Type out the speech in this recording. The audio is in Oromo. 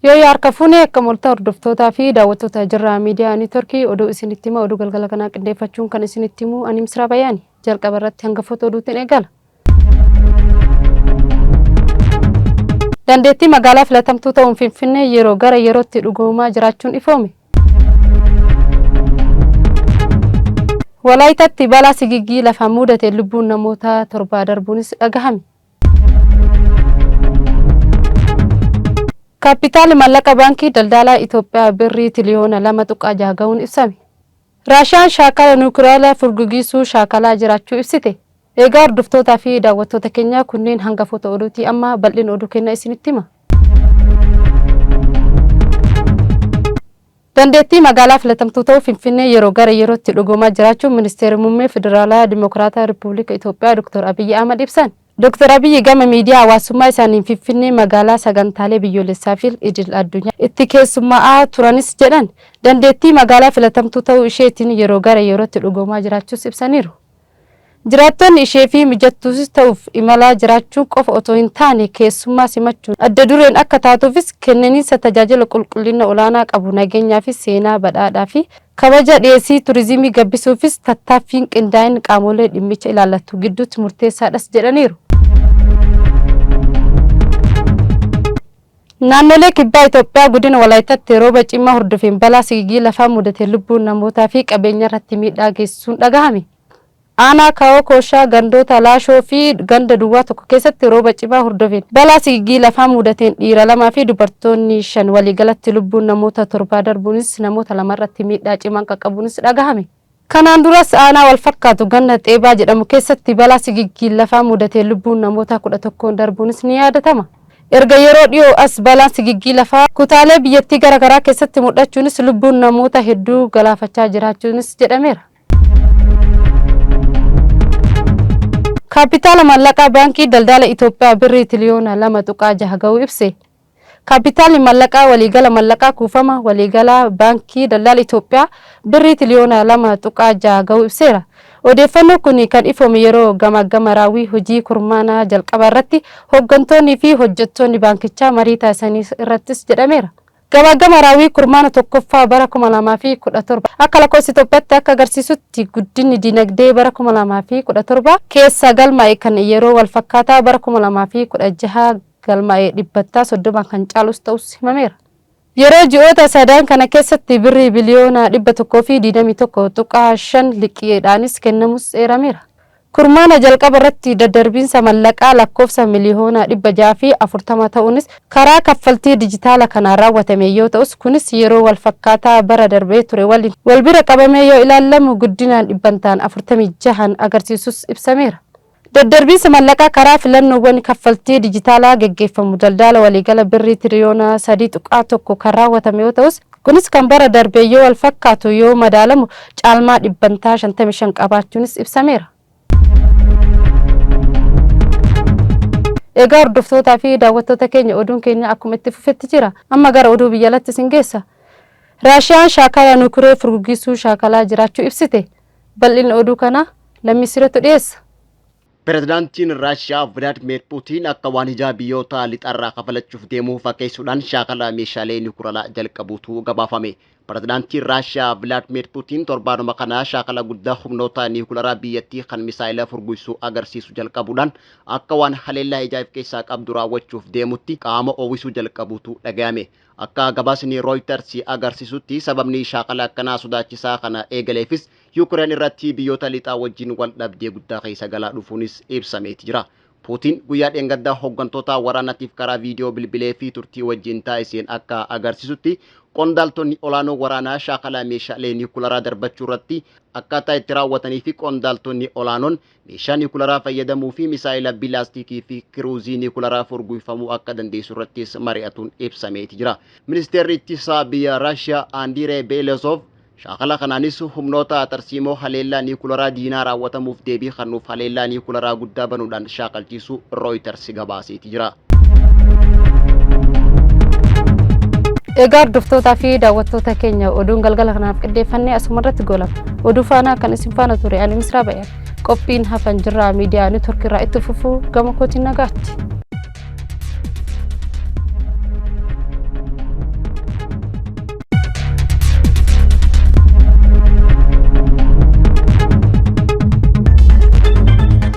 Yoo harka fuunee akka molta hordoftootaa fi daawwattoota Jirraa Miidiyaa Niitworkii oduu isinitti hima. Oduu galgala kanaa qindeeffachuun kan isinitti himu ani Misraa Bayaani. Jalqaba irratti hangafoota oduutiin eegala. Dandeettii magaalaa filatamtuu ta'uun Finfinnee yeroo gara yerootti dhugoomaa jiraachuun ifoome. Walaayitaatti balaa sigiggii lafaan mudate lubbuun namoota torbaa darbuunis dhagahame. Kaappitaalli maallaqa Baankii Daldalaa Itoophiyaa birrii tiliyoona 2.6 gahuun ibsame. Raashiyaan shaakala niwukilaara furguggiisuu shaakalaa jiraachuu ibsite. Egaa hordoftootaa fi daawwattoota keenya, kunneen hangafoota oduutii. Amma bal'ina oduu kenna isinitti hima. Dandeettii magaalaa filatamtuu ta'uu Finfinnee yeroo gara yerootti dhugoomaa jiraachuun Ministeerri Muummee Federaalaa Dimokiraataa Riippubilika Itoophiyaa Dr. Abiyyi Ahmad ibsan. Dr. Abiyyi gama miidiyaa hawaasummaa isaaniin Finfinnee magaalaa sagantaalee biyyoolessaa fi idil addunyaa itti keessummaa'aa turanis jedhan. Dandeettii magaalaa filatamtuu ta'uu isheetiin yeroo gara yerootti dhugoomaa jiraachuus ibsaniiru. Jiraattonni ishee fi mijattuusis ta'uuf imalaa jiraachuu qofa otoo hin taane, keessummaa simachuun adda dureen akka taatuufis kennaniinsa tajaajila qulqullina olaanaa qabu, nageenyaa fi seenaa badhaadhaa fi kabaja dhiyeessii turizimii gabbisuufis tattaaffiin qindaa'in qaamolee dhimmicha ilaallatu gidduutti murteessaadhas jedhaniiru. Naannolee Kibbaa Itoophiyaa godina Walaayitaatti rooba cimaa hordofeen balaa sigigii lafaa mudate lubbuun namootaa fi qabeenya irratti miidhaa geessisuun dhagahame. Aanaa Kaawoo Kooshaa gandoota Laashoo fi ganda Duwwaa 1 keessatti rooba cimaa hordofeen balaa sigigii lafaa mudateen dhiira 2 fi dubartoonni 5, waliigalatti lubbuun namoota torbaa darbuunis namoota lamarratti miidhaa cimaan qaqqabuunis dhagahame. Kanaan duras aanaa walfakkaatu ganda Xeebaa jedhamu keessatti balaa sigiggiin lafaa mudateen lubbuun namoota 11n darbuunis ni yaadatama. Erga yeroo dhiyoo as balaan sigiggii lafaa kutaalee biyyattii gara garaa keessatti mul'achuunis lubbuun namoota hedduu galaafachaa jiraachuunis jedhameera. Kaappitaala maallaqaa Baankii Daldala Itoophiyaa birrii tiliyoona 2.6 ga'uu ibse. Kaappitaalli mallaqaa waliigala mallaqaa kuufama waliigalaa Baankii Daldala Itoophiyaa birrii tiliyoona 2.6 ga'uu ibseera. Odeeffannoo kun kan ifoome yeroo gamaaggama raawwii hojii kurmaana jalqabaa irratti hooggantoonnii fi hojjettoonni baankichaa marii taasisanii irrattis jedhameera. Gamaaggama raawwii kurmaana tokkoffaa bara 2017 akka lakkoofsa Itoophiyaatti akka agarsiisutti, guddinni dinagdee bara 2017 keessa galmaa'e kan yeroo walfakkaataa bara 2016 galmaa'e 30% kan caalus ta'us himameera. Yeroo ji'oota sadan kana keessatti birrii biliyoona 121.5 liqiidhaanis kennamus eerameera. Kurmaana jalqaba irratti daddarbiinsa mallaqaa lakkoofsa miliyoona 640 ta'uunis karaa kaffaltii dijitaala kanaan raawwatame yoo ta'us, kunis yeroo walfakkaataa bara darbee ture waliin walbira qabamee yoo ilaalamu guddinaan dhibbantaan 46n agarsiisus ibsameera. Daddarbiinsa mallaqaa karaa filannoowwan kaffaltii dijitaalaa geggeeffamu daldala waliigala birrii tiriyoona 3.1 kan raawwatame yoo ta'us, kunis kan bara darbee yoo walfakkaatu yoo madaalamu caalmaa dhibbantaa 55 qabaachuunis ibsameera. Egaa hordoftootaa fi daawwattoota keenya, oduun keenya akkuma itti fufetti jira. Amma gara oduu biyya alatti isin geessa. Raashiyaan shaakala nuukilee furguggisuu shaakalaa jiraachuu ibsite. Bal'inni oduu kanaa Lammii Sireetu dhiyeessa. Pirezidaantiin Raashiyaa Vilaadmiir Puutiin akka waan ijaa biyyoota lixarraa kafalachuuf deemuu fakkeessuudhaan shaakala meeshaalee niwukilaraa jalqabuutu gabaafame. Pirezidaantiin Raashiyaa Vilaadmiir Puutiin torbaanuma kana shaakala guddaa humnoota niwukilaraa biyyattii kan misaa'ila furgugsuu agarsiisu jalqabuudhaan akka waan haleellaa ijaa if keessaa qabdu raawwachuuf deemutti qaama oowwisuu jalqabuutu dhagayame. Akka gabaasni Reuters agarsiisutti, sababni shaakala akkanaa sodaachisaa kana eegaleefis Yukireen irratti biyyoota lixaa wajjin wal dhabdee guddaa keessa galaa dhufuunis ibsameeti jira. Puutiin guyyaa dheengaddaa hooggantoota waraanatiif karaa viidiyoo bilbilee fi turtii wajjin taasiseen akka agarsiisutti, qondaaltonni olaanoo waraanaa shaakala meeshaalee niwukularaa darbachuu irratti akkaataa itti raawwatanii fi qondaaltonni olaanoon meeshaa niwukularaa fayyadamuu fi misaa'ila bilaastikii fi kiruuzii niwukularaa furguifamuu akka dandeessu irrattis mari'atuun ibsameeti jira. Ministeerri ittisaa biyya Raashiyaa Andiree Beelozov shaakala kanaanis humnoota tarsiimoo haleellaa niwukularaa diinaa raawwatamuuf deebii kennuuf haleellaa niwukularaa guddaa banuudhaan shaakalchiisuu Reuters gabaaseeti jira. Egaa hordoftootaa fi daawwattoota keenya, oduun galgala kanaaf qindeeffannee asuma irratti goolama. Oduu faanaa kan isin faana ture ani Misraa Bayan. Qophiin hafan Jirraa Miidiyaa Niitworkii irraa itti fufuu gama kootiin nagaatti.